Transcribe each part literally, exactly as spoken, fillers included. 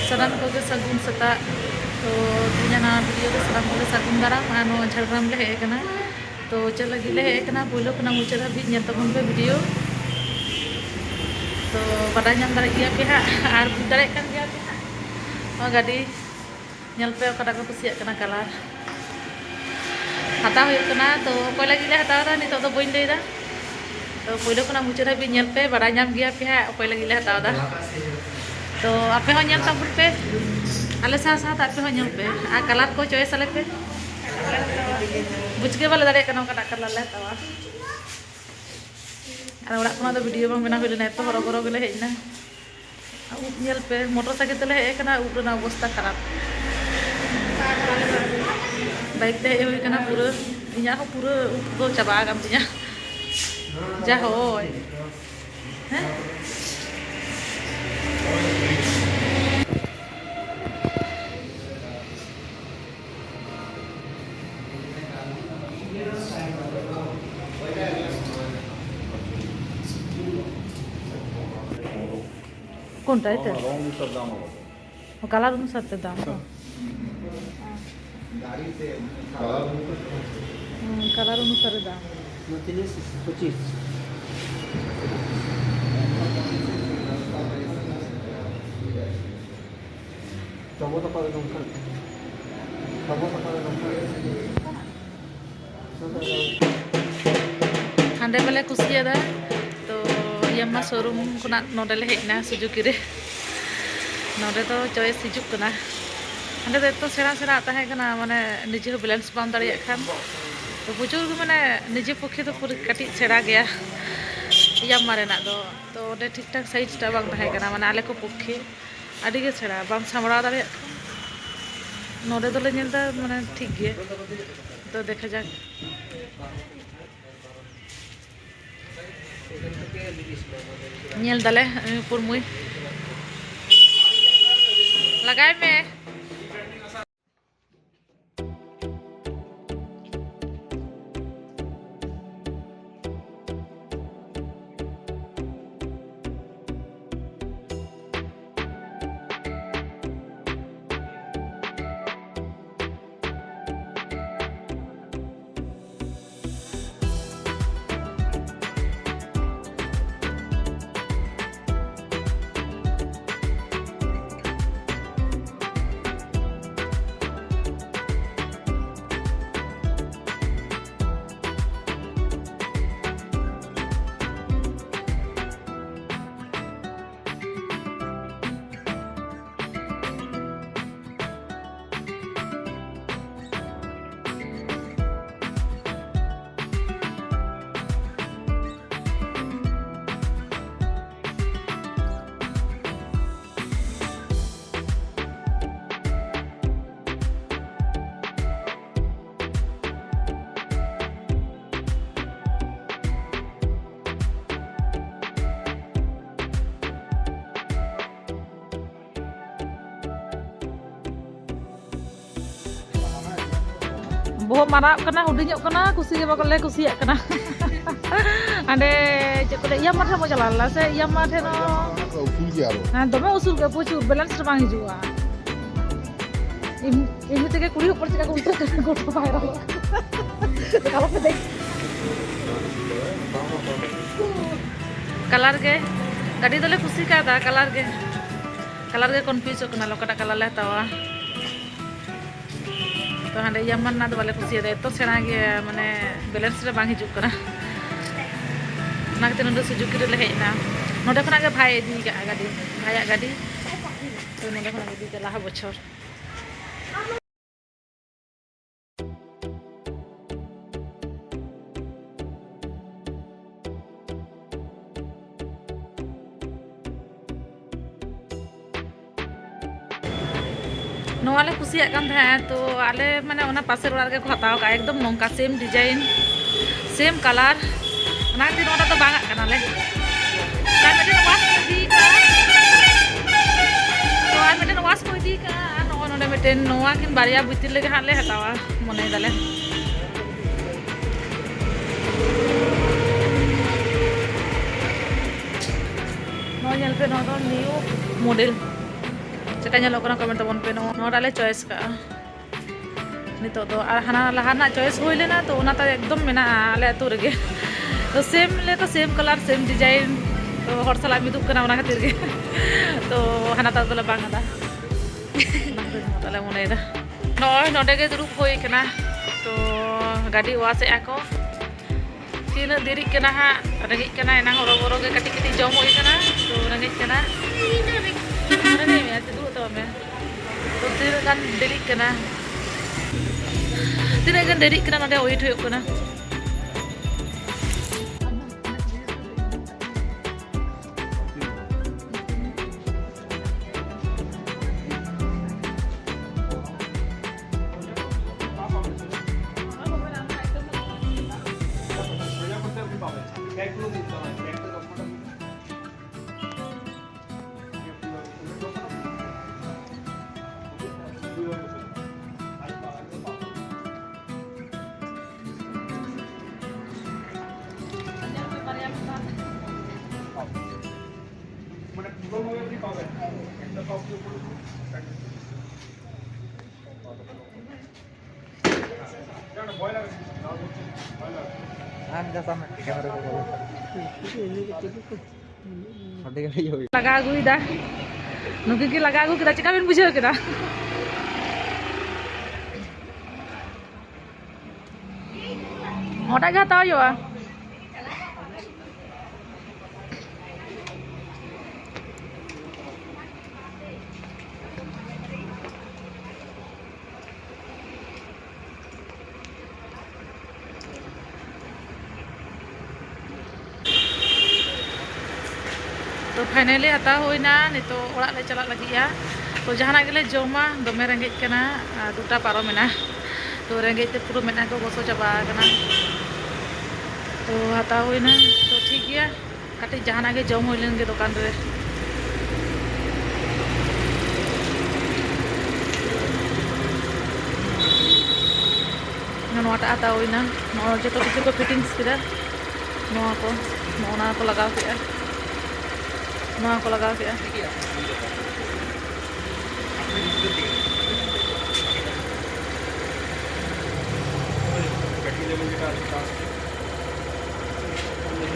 ᱥᱟᱱᱟᱢ ᱠᱚᱜᱮ ᱥᱟᱹᱜᱩᱱ ᱥᱮᱛᱟᱜ᱾ ᱛᱚ, ᱛᱮᱦᱮᱧᱟᱜ ᱱᱟᱣᱟ video ᱨᱮ ᱥᱟᱱᱟᱢ ᱠᱚᱜᱮ ᱥᱟᱹᱜᱩᱱ ᱫᱟᱨᱟᱢ᱾ ᱟᱨ ᱱᱚᱣᱟ ᱡᱷᱟᱲᱜᱨᱟᱢ ᱞᱮ ᱦᱮᱡ ᱟᱠᱟᱱᱟ᱾ ᱛᱚ, ᱪᱮᱫ ᱞᱟᱹᱜᱤᱫ ᱞᱮ ᱦᱮᱡ ᱟᱠᱟᱱᱟ, ᱯᱳᱭᱞᱳ ᱠᱷᱚᱱᱟᱜ ᱢᱩᱪᱟᱹᱫ ᱦᱟᱹᱵᱤᱡ ᱧᱮᱞ ᱛᱟᱵᱚᱱ ᱯᱮ video᱾ ᱛᱚ, ᱵᱟᱰᱟᱭ ᱧᱟᱢ ᱫᱟᱲᱮᱭᱟᱜ ᱜᱮᱭᱟ ᱯᱮ ᱦᱟᱸᱜ, ᱟᱨ ᱵᱩᱡᱽ ᱫᱟᱲᱮᱭᱟᱜ ᱠᱟᱱ ᱜᱮᱭᱟ ᱯᱮ ᱦᱟᱸᱜ᱾ ᱱᱚᱣᱟ ᱜᱟᱹᱰᱤ ᱧᱮᱞ ᱯᱮ, ᱚᱠᱟᱴᱟᱜ ᱯᱮ ᱠᱩᱥᱤᱭᱟᱜ ᱠᱟᱱᱟ colour᱾ ᱦᱟᱛᱟᱣ ᱦᱩᱭᱩᱜ ᱠᱟᱱᱟ᱾ ᱛᱚ, ᱚᱠᱚᱭ ᱞᱟᱹᱜᱤᱫ ᱞᱮ ᱦᱟᱛᱟᱣ ᱮᱫᱟ, ᱱᱤᱛᱚᱜ ᱫᱚ ᱵᱟᱹᱧ ᱞᱟᱹᱭ ᱮᱫᱟ᱾ ᱛᱚ, ᱯᱳᱭᱞᱳ ᱠᱷᱚᱱᱟᱜ ᱢᱩᱪᱟᱹᱫ ᱦᱟᱹᱵᱤᱡ ᱧᱮᱞ ᱯᱮ, ᱵᱟᱰᱟᱭ ᱧᱟᱢ ᱜᱮᱭᱟ ᱯᱮ ᱦᱟᱸᱜ ᱚᱠᱚᱭ ᱞᱟᱹᱜᱤᱫ ᱞᱮ ᱦᱟᱛᱟᱣ ᱮᱫᱟ᱾ ᱛᱚ, ᱟᱯᱮ ᱦᱚᱸ ᱧᱮᱞ ᱛᱟᱵᱚᱱ ᱯᱮ, ᱟᱞᱮ ᱥᱟᱶ ᱥᱟᱶᱛᱮ ᱟᱯᱮ ᱦᱚᱸ ᱧᱮᱞ ᱯᱮ ᱟᱨ colour ᱠᱚ choice ᱟᱞᱮ ᱯᱮ᱾ ᱵᱩᱡᱽ ᱜᱮ ᱵᱟᱞᱮ ᱫᱟᱲᱮᱭᱟᱜ ᱠᱟᱱᱟ ᱚᱠᱟᱴᱟᱜ colour ᱞᱮ ᱦᱟᱛᱟᱣᱟ᱾ ᱟᱨ ᱚᱲᱟᱜ ᱠᱷᱚᱱᱟᱜ ᱫᱚ video ᱵᱟᱝ ᱵᱮᱱᱟᱣ ᱦᱩᱭ ᱞᱮᱱᱟ, ᱮᱛᱚ ᱦᱚᱨᱚᱵᱚᱨᱚ ᱜᱮᱞᱮ ᱦᱮᱡ ᱮᱱᱟ᱾ ᱩᱵ ᱧᱮᱞ ᱯᱮ, motorcycle ᱛᱮᱞᱮ ᱦᱮᱡ ᱟᱠᱟᱱᱟ, ᱩᱵ ᱨᱮᱱᱟᱜ ᱚᱵᱚᱥᱛᱟ ᱠᱷᱟᱨᱟᱯ᱾ Bike ᱛᱮ ᱦᱮᱡ ᱦᱩᱭ ᱟᱠᱟᱱᱟ, ᱯᱩᱨᱟᱹ ᱤᱧᱟᱹᱜ ᱦᱚᱸ ᱯᱩᱨᱟᱹ ᱩᱵ ᱫᱚ ᱪᱟᱵᱟ ᱟᱠᱟᱱ ᱛᱤᱧᱟᱹ᱾ ᱡᱟ ᱦᱚᱭ, ᱦᱮᱸ᱾ কোনটা এটা? রং অনুসার দাম আলাদা। ও, colour অনুসার তো দাম। হুম, colour অনুসারে দাম। তিরিশ, পঁচিশ। টমেটো পাতা দরকার। টমেটো পাতা দরকার। ᱦᱟᱸᱰᱮ ᱵᱟᱞᱮ ᱠᱩᱥᱤᱭᱟᱫᱟ, ᱛᱚ ᱤᱭᱟᱹ ᱢᱟ showroom ᱠᱷᱚᱱᱟᱜ ᱱᱚᱰᱮ ᱞᱮ ᱦᱮᱡ ᱮᱱᱟ ᱥᱩᱡᱩᱠᱤ ᱨᱮ᱾ ᱱᱚᱰᱮ ᱫᱚ choice ᱦᱤᱡᱩᱜ ᱠᱟᱱᱟ᱾ ᱦᱟᱸᱰᱮ ᱫᱚ ᱮᱛᱚ ᱥᱮᱬᱟ ᱥᱮᱬᱟ ᱛᱟᱦᱮᱸ ᱠᱟᱱᱟ, ᱢᱟᱱᱮ ᱱᱤᱡᱮ ᱦᱚᱸ balance ᱵᱟᱢ ᱫᱟᱲᱮᱭᱟᱜ ᱠᱷᱟᱱ᱾ ᱛᱚ ᱯᱨᱚᱪᱩᱨ ᱜᱮ, ᱢᱟᱱᱮ ᱱᱤᱡᱮ ᱯᱚᱠᱠᱷᱮ ᱫᱚ ᱯᱩᱨᱟᱹ ᱠᱟᱹᱴᱤᱡ ᱥᱮᱬᱟ ᱜᱮᱭᱟ ᱤᱭᱟᱢᱟ ᱨᱮᱱᱟᱜ ᱫᱚ᱾ ᱛᱚ ᱚᱸᱰᱮ ᱴᱷᱤᱠ ᱴᱷᱟᱠ size ᱴᱟᱜ ᱵᱟᱝ ᱛᱟᱦᱮᱸ ᱠᱟᱱᱟ, ᱢᱟᱱᱮ ᱟᱞᱮ ᱠᱚ ᱯᱚᱠᱠᱷᱮ ᱟᱹᱰᱤ ᱜᱮ ᱥᱮᱬᱟ, ᱵᱟᱢ ᱥᱟᱢᱵᱲᱟᱣ ᱫᱟᱲᱮᱭᱟᱜ ᱠᱷᱟᱱ᱾ ᱱᱚᱰᱮ ᱫᱚᱞᱮ ᱧᱮᱞ ᱮᱫᱟ, ᱢᱟᱱᱮ ᱴᱷᱤᱠ ᱜᱮ᱾ ᱛᱚ ᱫᱮᱠᱷᱟ ᱡᱟᱠ᱾ ᱧᱮᱞ ᱫᱟᱞᱮ, ᱩᱱᱤ ᱯᱩᱨᱢᱩᱭ᱾ ᱞᱟᱜᱟᱭ ᱢᱮ᱾ ᱵᱚᱦᱚᱜ ᱢᱟᱨᱟᱜ ᱠᱟᱱᱟ, ᱦᱩᱰᱤᱧᱚᱜ ᱠᱟᱱᱟ, ᱠᱩᱥᱤ ᱜᱮ ᱵᱟᱞᱮ ᱠᱩᱥᱤᱭᱟᱜ ᱠᱟᱱᱟ᱾ ᱦᱟᱸᱰᱮ ᱪᱮᱫ ᱠᱚ ᱞᱟᱹᱭᱟ, ᱤᱭᱟᱢᱟ ᱴᱷᱮᱱ ᱵᱚ ᱪᱟᱞᱟᱣ ᱞᱮᱱᱟ ᱥᱮ, ᱤᱭᱟᱢᱟ ᱴᱷᱮᱱ ᱦᱚᱸ ᱩᱥᱩᱞ ᱜᱮᱭᱟ ᱟᱨᱚ᱾ ᱦᱮᱸ, ᱫᱚᱢᱮ ᱩᱥᱩᱞ ᱜᱮ, ᱯᱨᱚᱪᱩᱨ, ᱵᱮᱞᱮᱱᱥ ᱨᱮ ᱵᱟᱝ ᱦᱤᱡᱩᱜᱼᱟ᱾ ᱮᱢ-, ᱮᱢᱱᱤ ᱛᱮᱜᱮ ᱠᱩᱲᱤ ᱦᱚᱯᱚᱱ ᱪᱮᱫ ᱞᱮᱠᱟ ᱠᱚ ᱩᱞᱴᱟᱹᱜ ᱠᱟᱱᱟ, ᱜᱚᱴᱟ ᱵᱟᱭ ᱨᱚᱲᱚᱜ ᱠᱟᱱᱟ᱾ ᱠᱟᱞᱟᱨ ᱜᱮ, ᱜᱟᱹᱰᱤ ᱫᱚᱞᱮ ᱠᱩᱥᱤ ᱠᱟᱣᱫᱟ, ᱠᱟᱞᱟᱨ ᱜᱮ, ᱠᱟᱞᱟᱨ ᱜᱮ ᱠᱚᱱᱯᱷᱤᱭᱩᱡᱚᱜ ᱠᱟᱱᱟ, ᱚᱠᱟᱴᱟᱜ ᱠᱟᱞᱟᱨ ᱞᱮ ᱦᱟᱛᱟᱣᱟ᱾ ᱛᱚ ᱦᱟᱸᱰᱮ ᱤᱭᱟᱢᱟᱦᱟ ᱨᱮᱱᱟᱜ ᱫᱚ ᱵᱟᱞᱮ ᱠᱩᱥᱤᱭᱟᱫᱟ, ᱮᱛᱚ ᱥᱮᱬᱟ ᱜᱮᱭᱟ, ᱢᱟᱱᱮ ᱵᱮᱞᱮᱱᱥ ᱨᱮ ᱵᱟᱝ ᱦᱤᱡᱩᱜ ᱠᱟᱱᱟ᱾ ᱚᱱᱟ ᱠᱷᱟᱹᱛᱤᱨ ᱱᱚᱰᱮ ᱥᱩᱡᱩᱠᱤ ᱨᱮᱞᱮ ᱦᱮᱡ ᱮᱱᱟ᱾ ᱱᱚᱰᱮ ᱠᱷᱚᱱᱟᱜ ᱜᱮ ᱵᱷᱟᱭ ᱤᱫᱤ ᱠᱟᱜᱼᱟ ᱜᱟᱹᱰᱤ, ᱵᱷᱟᱭᱟᱜ ᱜᱟᱹᱰᱤ᱾ ᱛᱚ ᱱᱚᱰᱮ ᱠᱷᱚᱱᱟᱜ ᱜᱮ ᱤᱫᱤ ᱠᱟᱜᱼᱟ ᱞᱟᱦᱟ ᱵᱚᱪᱷᱚᱨ᱾ ᱱᱚᱣᱟ ᱞᱮ ᱠᱩᱥᱤᱭᱟᱜ ᱠᱟᱱ ᱛᱟᱦᱮᱸᱫ, ᱛᱚ ᱟᱞᱮ ᱢᱟᱱᱮ ᱚᱱᱟ ᱯᱟᱥᱮᱨ ᱚᱲᱟᱜ ᱨᱮᱜᱮ ᱠᱚ ᱦᱟᱛᱟᱣ ᱠᱟᱜᱼᱟ, ᱮᱠᱫᱚᱢ ᱱᱚᱝᱠᱟ same design, same colour, ᱚᱱᱟ ᱠᱷᱟᱹᱛᱤᱨ ᱱᱚᱣᱟ ᱫᱚ ᱵᱟᱝ ᱟᱜ ᱠᱟᱱᱟᱞᱮ᱾ ᱟᱨ ᱢᱤᱫᱴᱮᱱ ᱣᱟᱥ ᱠᱚ ᱤᱫᱤ ᱠᱟᱜᱼᱟ᱾ ᱛᱚ ᱟᱨ ᱢᱤᱫᱴᱮᱱ ᱣᱟᱥ ᱠᱚ ᱤᱫᱤ ᱠᱟᱜᱼᱟ᱾ ᱟᱨ ᱱᱚᱜᱼᱚᱭ ᱱᱚᱰᱮ ᱢᱤᱫᱴᱮᱱ, ᱱᱚᱣᱟ ᱠᱤᱱ ᱵᱟᱨᱭᱟ ᱵᱷᱤᱛᱤᱨ ᱨᱮᱜᱮ ᱦᱟᱸᱜ ᱞᱮ ᱦᱟᱛᱟᱣᱟ ᱢᱚᱱᱮᱭ ᱫᱟᱞᱮ᱾ ᱱᱚᱣᱟ ᱧᱮᱞ ᱯᱮ, ᱱᱚᱣᱟ ᱫᱚ ᱱᱤᱭᱩ ᱢᱚᱰᱮᱞ᱾ ᱪᱮᱠᱟ ᱧᱮᱞᱚᱜ ᱠᱟᱱᱟ ᱠᱚᱢᱮᱱᱴ ᱛᱟᱵᱚᱱ ᱯᱮ᱾ ᱱᱚᱣᱟ, ᱱᱚᱣᱟᱴᱟᱜ ᱞᱮ ᱪᱚᱭᱮᱥ ᱠᱟᱜᱼᱟ᱾ ᱱᱤᱛᱚᱜ ᱫᱚ ᱟᱨ ᱦᱟᱱᱟ ᱞᱟᱦᱟ ᱨᱮᱱᱟᱜ ᱪᱚᱭᱮᱥ ᱦᱩᱭ ᱞᱮᱱᱟ, ᱛᱚ ᱚᱱᱟ ᱛᱟᱭ ᱮᱠᱫᱚᱢ ᱢᱮᱱᱟᱜᱼᱟ ᱟᱞᱮ ᱟᱹᱛᱩ ᱨᱮᱜᱮ᱾ ᱛᱚ ᱥᱮᱢ ᱞᱮᱠᱟ, ᱥᱮᱢ ᱠᱟᱞᱟᱨ, ᱥᱮᱢ ᱰᱤᱡᱟᱭᱤᱱ, ᱛᱚ ᱦᱚᱲ ᱥᱟᱞᱟᱜ ᱢᱤᱫᱚᱜ ᱠᱟᱱᱟ, ᱚᱱᱟ ᱠᱷᱟᱹᱛᱤᱨ ᱜᱮ᱾ ᱛᱚ ᱦᱟᱱᱟᱴᱟᱜ ᱫᱚᱞᱮ ᱵᱟᱝ ᱟᱫᱟ, ᱚᱱᱟ ᱠᱷᱟᱹᱛᱤᱨ ᱫᱚᱞᱮ ᱢᱚᱱᱮᱭᱮᱫᱟ᱾ ᱱᱚᱜᱼᱚᱭ ᱱᱚᱸᱰᱮ ᱜᱮ ᱫᱩᱲᱩᱵ ᱦᱩᱭ ᱠᱟᱱᱟ᱾ ᱛᱚ ᱜᱟᱹᱰᱤ ᱣᱟᱥ ᱮᱫᱼᱟ ᱠᱚ᱾ ᱛᱤᱱᱟᱹᱜ ᱫᱮᱨᱤᱜ ᱠᱟᱱᱟ ᱦᱟᱸᱜ, ᱨᱮᱸᱜᱮᱡ ᱠᱟᱱᱟ, ᱮᱱᱟᱝ ᱦᱚᱨᱚ ᱵᱚᱨᱚ ᱜᱮ ᱠᱟᱹᱴᱤᱡ ᱠᱟᱹᱴᱤᱡ ᱡᱚᱢ ᱦᱩᱭ ᱠᱟᱱᱟ, ᱛᱚ ᱨᱮᱸᱜᱮᱡ ᱠᱟᱱᱟ᱾ ᱨᱮᱸᱜᱮᱡ ᱢᱮᱭᱟ, ᱛᱤᱸᱜᱩ ᱛᱟᱵᱚᱱ ᱢᱮ᱾ ᱛᱚ ᱛᱤᱱᱟᱹᱜ ᱜᱟᱱ ᱫᱮᱨᱤᱜ ᱠᱟᱱᱟ, ᱛᱤᱱᱟᱹᱜ ᱜᱟᱱ ᱫᱮᱨᱤᱜ ᱠᱟᱱᱟ, ᱱᱚᱸᱰᱮ ᱣᱮᱴ ᱦᱩᱭᱩᱜ ᱠᱟᱱᱟ᱾ ᱟᱨ ᱡᱟ ᱥᱟᱢᱱᱮ ᱠᱮᱢᱮᱨᱟ ᱠᱚ ᱵᱚᱞᱚ᱾ ᱥᱟᱰᱮ ᱜᱟᱹᱰᱤ ᱦᱩᱭ᱾ ᱞᱟᱜᱟ ᱟᱹᱜᱩᱭᱮᱫᱟ᱾ ᱱᱩᱠᱤᱱ ᱠᱤᱱ ᱞᱟᱜᱟ ᱟᱹᱜᱩ ᱠᱮᱫᱟ, ᱪᱮᱠᱟ ᱵᱤᱱ ᱵᱩᱡᱷᱟᱹᱣ ᱠᱮᱫᱟ? ᱚᱸᱰᱮ ᱜᱮ ᱦᱟᱛᱟᱣ ᱦᱩᱭᱩᱜᱼᱟ᱾ ᱛᱚ finally ᱦᱟᱛᱟᱣ ᱦᱩᱭᱱᱟ, ᱱᱤᱛᱚᱜ ᱚᱲᱟᱜ ᱞᱮ ᱪᱟᱞᱟᱜ ᱞᱟᱹᱜᱤᱫᱼᱟ᱾ ᱛᱚ ᱡᱟᱦᱟᱱᱟᱜ ᱜᱮᱞᱮ ᱡᱚᱢᱟ, ᱫᱚᱢᱮ ᱨᱮᱸᱜᱮᱡ ᱠᱟᱱᱟ, ᱟᱨ ᱫᱩᱴᱟ ᱯᱟᱨᱚᱢ ᱮᱱᱟ᱾ ᱛᱚ ᱨᱮᱸᱜᱮᱡ ᱛᱮ ᱯᱩᱨᱟᱹ ᱢᱮᱫᱦᱟ ᱠᱚ ᱜᱚᱥᱚ ᱪᱟᱵᱟ ᱟᱠᱟᱱᱟ᱾ ᱛᱚ ᱦᱟᱛᱟᱣ ᱦᱩᱭᱱᱟ, ᱛᱚ ᱴᱷᱤᱠ ᱜᱮᱭᱟ, ᱠᱟᱹᱴᱤᱡ ᱡᱟᱦᱟᱱᱟᱜ ᱜᱮ ᱡᱚᱢ ᱦᱩᱭ ᱞᱮᱱ ᱜᱮ ᱫᱚᱠᱟᱱ ᱨᱮ᱾ ᱱᱚᱣᱟᱴᱟᱜ ᱦᱟᱛᱟᱣ ᱦᱩᱭᱱᱟ, ᱱᱚᱣᱟ ᱡᱚᱛᱚ ᱠᱤᱪᱷᱩ ᱠᱚ ᱯᱷᱤᱴᱤᱝᱥ ᱠᱮᱫᱟ, ᱱᱚᱣᱟ ᱠᱚ, ᱱᱚᱜᱼᱚ ᱱᱚᱣᱟ ᱠᱚ ᱞᱟᱜᱟᱣ ᱠᱮᱫᱼᱟ, ᱱᱚᱣᱟ ᱠᱚ ᱞᱟᱜᱟᱣ ᱠᱮᱫᱼᱟ᱾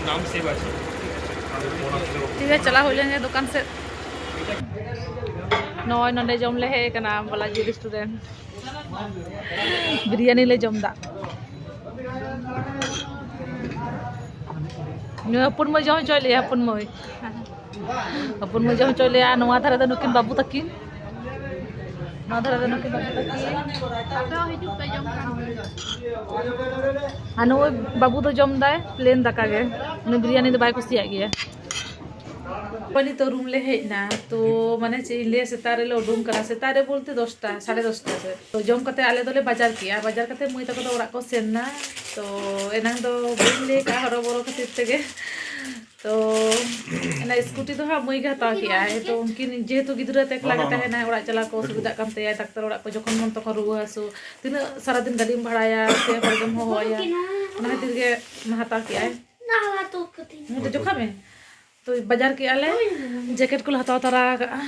নাম সেভ আছে। ঠিক আছে, চালা হইলেন দোকান সে। ᱱᱚᱜᱼᱚᱭ ᱱᱚᱰᱮ ᱡᱚᱢ ᱞᱮ ᱦᱮᱡ ᱟᱠᱟᱱᱟ ᱵᱟᱞᱟᱡᱤ ᱨᱮᱥᱴᱩᱨᱮᱱᱴ᱾ ᱵᱤᱨᱭᱟᱱᱤ ᱞᱮ ᱡᱚᱢ ᱮᱫᱟ᱾ ᱱᱩᱭ ᱦᱚᱯᱚᱱ ᱢᱟᱹᱭ ᱡᱚᱢ ᱦᱚᱪᱚᱭᱮᱫ ᱞᱮᱭᱟ, ᱦᱚᱯᱚᱱ ᱢᱟᱹᱭ᱾ ᱦᱚᱯᱚᱱ ᱢᱟᱹᱭ ᱡᱚᱢ ᱦᱚᱪᱚᱭᱮᱫ ᱞᱮᱭᱟ᱾ ᱱᱚᱣᱟ ᱫᱷᱟᱨᱮ ᱫᱚ ᱱᱩᱠᱤᱱ ᱵᱟᱹᱵᱩ ᱛᱟᱹᱠᱤᱱ, ᱱᱚᱣᱟ ᱫᱷᱟᱨᱮ ᱫᱚ ᱱᱩᱠᱤᱱ ᱵᱟᱹᱵᱩ ᱛᱟᱹᱠᱤᱱ᱾ ᱟᱯᱮ ᱦᱚᱸ ᱦᱤᱡᱩᱜ ᱯᱮ, ᱡᱚᱢ ᱠᱷᱟᱱ ᱯᱮ᱾ ᱟᱨ ᱱᱩᱭ ᱵᱟᱹᱵᱩ ᱫᱚ ᱡᱚᱢ ᱫᱟᱭ ᱯᱞᱮᱱ ᱫᱟᱠᱟ ᱜᱮ, ᱩᱱᱤ ᱵᱤᱨᱭᱟᱱᱤ ᱫᱚ ᱵᱟᱭ ᱠᱩᱥᱤᱭᱟᱜ ᱜᱮᱭᱟ᱾ ᱱᱤᱛᱚᱜ ᱨᱩᱢ ᱞᱮ ᱦᱮᱡ ᱮᱱᱟ, ᱛᱚ ᱢᱟᱱᱮ ᱪᱮᱫ ᱤᱧ ᱞᱟᱹᱭᱟ, ᱥᱮᱛᱟᱜ ᱨᱮᱞᱮ ᱩᱰᱩᱝ ᱠᱟᱱᱟ, ᱥᱮᱛᱟᱜ ᱨᱮ ᱵᱚᱞᱛᱮ ᱫᱚᱥᱴᱟ, ᱥᱟᱲᱮ ᱫᱚᱥᱴᱟ ᱥᱮᱫ᱾ ᱛᱚ ᱡᱚᱢ ᱠᱟᱛᱮ ᱟᱞᱮ ᱫᱚᱞᱮ ᱵᱟᱡᱟᱨ ᱠᱮᱜᱼᱟ, ᱵᱟᱡᱟᱨ ᱠᱟᱛᱮ ᱢᱟᱹᱭ ᱛᱟᱠᱚ ᱫᱚ ᱚᱲᱟᱜ ᱠᱚ ᱥᱮᱱ ᱱᱟ᱾ ᱛᱚ ᱮᱱᱟᱝ ᱫᱚ ᱵᱟᱹᱧ ᱞᱟᱹᱭ ᱠᱟᱜᱼᱟ ᱦᱚᱨᱚᱵᱚᱨᱚ ᱠᱷᱟᱹᱛᱤᱨ ᱛᱮᱜᱮ᱾ ᱛᱚ ᱚᱱᱟ ᱥᱠᱩᱴᱤ ᱫᱚ ᱦᱟᱸᱜ ᱢᱟᱹᱭ ᱜᱮ ᱦᱟᱛᱟᱣ ᱠᱮᱜᱼᱟᱭ᱾ ᱛᱚ ᱩᱱᱠᱤᱱ ᱡᱮᱦᱮᱛᱩ ᱜᱤᱫᱽᱨᱟᱹ ᱛᱮ ᱮᱠᱞᱟ ᱜᱮ ᱛᱟᱦᱮᱱᱟᱭ, ᱚᱲᱟᱜ ᱪᱟᱞᱟᱣ ᱠᱚ ᱚᱥᱩᱵᱤᱫᱷᱟᱜ ᱠᱟᱱ ᱛᱟᱭᱟ, ᱰᱟᱠᱛᱟᱨ ᱚᱲᱟᱜ ᱠᱚ ᱡᱚᱠᱷᱚᱱ ᱢᱚᱱ ᱛᱚᱠᱷᱚᱱ ᱨᱩᱣᱟᱹ ᱦᱟᱹᱥᱩ, ᱛᱤᱱᱟᱹᱜ ᱥᱟᱨᱟᱫᱤᱱ ᱜᱟᱹᱰᱤᱢ ᱵᱷᱟᱲᱟᱭᱟ ᱥᱮ ᱦᱚᱲ ᱜᱮᱢ ᱦᱚᱦᱚᱣᱟᱭᱟ, ᱚᱱᱟ ᱠᱷᱟᱹᱛᱤᱨ ᱜᱮ ᱦᱟᱛᱟᱣ ᱠᱮᱜᱼᱟᱭ᱾ ᱱᱩᱭ ᱫᱚ ᱡᱚᱠᱷᱟ ᱢᱮ᱾ ᱛᱚ ᱵᱟᱡᱟᱨ ᱠᱮᱜᱼᱟ ᱞᱮ, ᱡᱮᱠᱮᱴ ᱠᱚᱞᱮ ᱦᱟᱛᱟᱣ ᱛᱟᱨᱟ ᱟᱠᱟᱜᱼᱟ᱾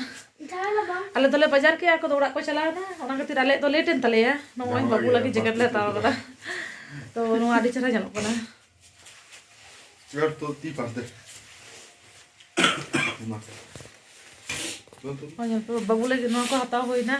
ᱟᱞᱮ ᱫᱚᱞᱮ ᱵᱟᱡᱟᱨ ᱠᱮᱜᱼᱟ, ᱟᱠᱚ ᱫᱚ ᱚᱲᱟᱜ ᱠᱚ ᱪᱟᱞᱟᱣ ᱮᱱᱟ, ᱚᱱᱟ ᱠᱷᱟᱹᱛᱤᱨ ᱟᱞᱮᱭᱟᱜ ᱫᱚ ᱞᱮᱴ ᱮᱱ ᱛᱟᱞᱮᱭᱟ᱾ ᱱᱚᱜᱼᱚᱭ ᱵᱟᱹᱵᱩ ᱞᱟᱹᱜᱤᱫ ᱡᱮᱠᱮᱴ ᱞᱮ ᱦᱟᱛᱟᱣ ᱠᱟᱫᱟ᱾ ᱛᱚ ᱱᱚᱣᱟ ᱟᱹᱰᱤ ᱪᱮᱦᱨᱟ ᱧᱮᱞᱚᱜ ᱠᱟᱱᱟ᱾ ᱱᱚᱜᱼᱚᱭ ᱧᱮᱞ ᱯᱮ, ᱵᱟᱹᱵᱩ ᱞᱟᱹᱜᱤᱫ ᱱᱚᱣᱟ ᱠᱚ ᱦᱟᱛᱟᱣ ᱦᱩᱭᱱᱟ᱾